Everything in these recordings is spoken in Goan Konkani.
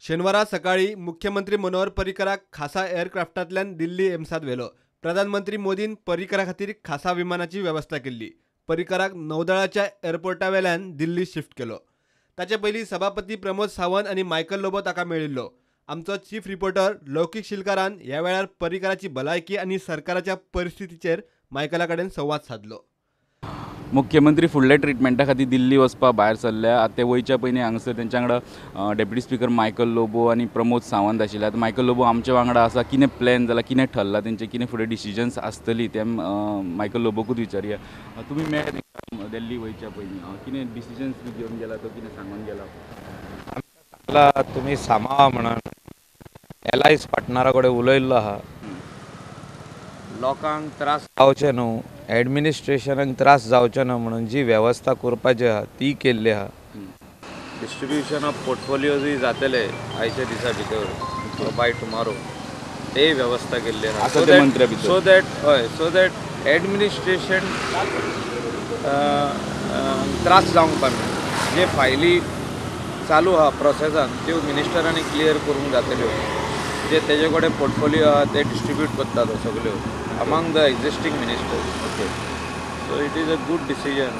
शेनवारा सकाळी मुख्यमंत्री मनोहर पर्रीकराक खासा एअरक्राफ्टांतल्यान दिल्ली एम्सांत व्हेलो. प्रधानमंत्री मोदीन पर्रीकरा खातीर खासा विमानाची वेवस्था केल्ली. पर्रीकराक नौदळाच्या एअरपोर्टा वेल्यान दिल्ली शिफ्ट केलो. ताचे पयलीं सभापती प्रमोद सावंत आनी मायकल लोबो ताका मेळिल्लो. आमचो चीफ रिपोर्टर लौकीक शिलकारान ह्या वेळार पर्रीकराची भलायकी आनी सरकाराच्या परिस्थितीचेर मायकला कडेन संवाद सादलो. मुख्यमंत्री फुडल्या ट्रिटमेंटा खातीर दिल्ली वचपा भायर सरल्या. आतां ते वयच्या पयलीं हांगासर तेंच्या वांगडा डेप्युटी स्पिकर मायकल लोबो आनी प्रमोद सावंत आशिल्ले. आतां मायकल लोबो आमच्या वांगडा आसा. कितें प्लॅन जाला, कितें ठरलां तेंचें, कितें फुडें डिसिजन्स आसतली तें मायकल लोबोकूच विचारया. तुमी मेळ्ळे दिल्ली वयच्या पयलीं, कितें डिसिजन्स बी घेवन गेला तो, कितें सांगून गेला? आमकां सांगला तुमी सांबाळा म्हणून. एलायज पार्टनरा कडेन उलयल्लो आहा. लोकांक त्रास जावचे न्हू, एडमिनिस्ट्रेशनाक त्रास जावचे न्हू म्हणून जी वेवस्था करपाची आहा ती केल्ली आहा. डिस्ट्रिब्युशन ऑफ पोर्टफोलियोजूय जातले आयच्या दिसा भितर, बाय टुमारो तेय वेवस्था केल्ली आहा. सो that हय, सो that administration त्रास जावंक पारना. जे फायली चालू आहा प्रोसेसान त्यो मिनिस्टरांनी क्लियर करूंक जातल्यो. जे तेजे कडेन पोर्टफोलियो आहा ते डिस्ट्रिब्यूट करता तो सगल्यो among the existing ministers. Okay. So it is a good decision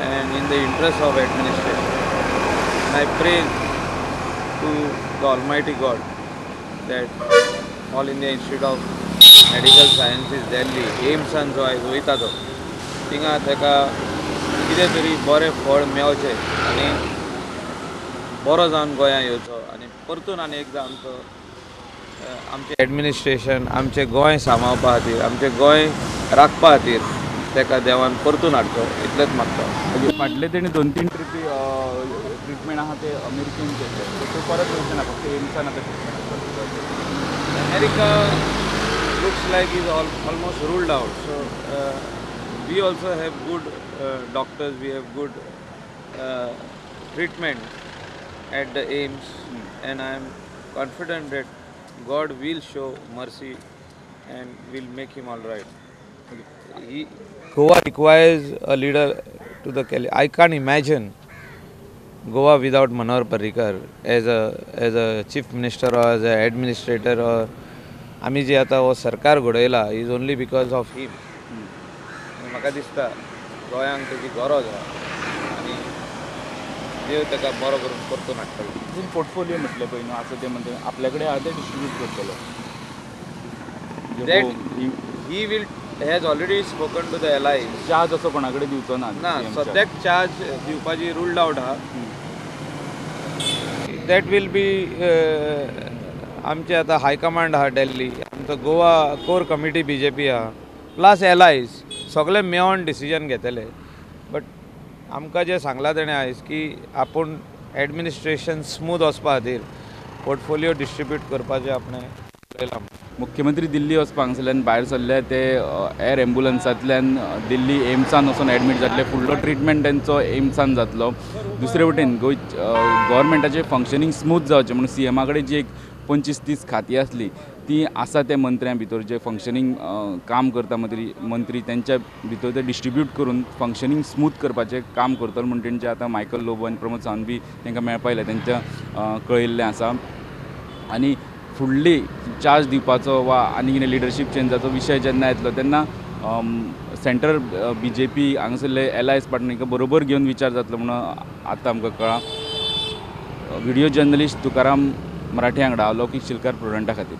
and in the interest of administration. And I pray to the Almighty God that All India Institute of Medical Sciences Delhi, एम्सान जो आयज वयता तो, थिंगा ताका कितें तरी बरें फळ मेळचें आनी बरो जावन गोंयांत येवचो आनी परतून आनी एकदां आमचो आमचें एडमिनिस्ट्रेशन, आमचें गोंय सांबाळपा खातीर, आमचें गोंय राखपा खातीर ताका देवान परतून हाडचो इतलेंच मागता. फाटले तेणी 2-3 ट्रिपी ट्रिटमेंट आहा ते अमेरिकेन केल्ले, ते परत वयचे ना, फक्त एम्सान आतां treatment. America looks like is almost ruled out. So we also have good doctors, we have good treatment at the AIIMS, and I am confident that God will show mercy and will make him all right. Okay. Goa requires a leader to the Cali. I can't imagine Goa without Manohar Parrikar as a chief minister or as an administrator. Or आमी जे आतां हो सरकार घडयला is only because of him. म्हाका दिसता गोंयांक तेजी गरज आहा आनी देव ताका बरो करून परतून हाडटलो. पोर्टफोलियो म्हटलें पळय न्हू, आसा तें म्हणटा आपल्या कडेन आहा तें डिस्ट्रिब्यूट करतलो. That he will has already spoken to the allies. Charge असो कोणा कडेन दिवचो ना. ना, सद्याक चार्ज दिवपाची रुल्ड आवट आहा. That will be आमचे आतां हायकमांड आहा दिल्ली, आमचो Goa core committee B J P आहा, प्लस एलायज सगळे मेळोन डिसिजन घेतले. बट आमकां जें सांगलां तेणें आयज की आपूण एडमिनिस्ट्रेशन स्मूथ वचपा खातीर पोर्टफोलियो डिस्ट्रिब्यूट करपाचें आपणें उलयलां. मुख्यमंत्री दिल्ली वचपाक हांगसरल्यान भायर सरले ते एअर एम्बुलन्सांतल्यान दिल्ली एम्सान वचून एडमीट जातले. फुडलो ट्रिटमेंट तेंचो एम्सान जातलो. दुसरे वटेन गोंय गव्हर्मेंटाचें फंक्शनींग स्मूथ जावचें म्हणून सी एमा कडेन जी एक 25-30 खातीं आसली ती आसा ते मंत्र्यां भितर जे फंक्शनींग काम करता मंत्री तेंच्या भितर ते डिस्ट्रिब्यूट करून फंक्शनींग स्मूथ करपाचें काम करतलो म्हूण तेंचे आतां मायकल लोबो आनी प्रमोद सावंत बी तांकां मेळपा आयले, तेंच्या कळयल्लें आसा. आनी फुडली चार्ज दिवपाचो वा आनी कितें लिडरशीप चेंजाचो विशय जेन्ना येतलो तेन्ना सेंटर बी जे पी हांगासरले एलायज पार्टनर बरोबर घेवन विचार जातलो म्हणून आतां आमकां कळ्ळां. व्हिडियो जर्नलिस्ट तुकाराम मराठी वांगडा लौकीक शिलकार प्रुडंटा खातीर.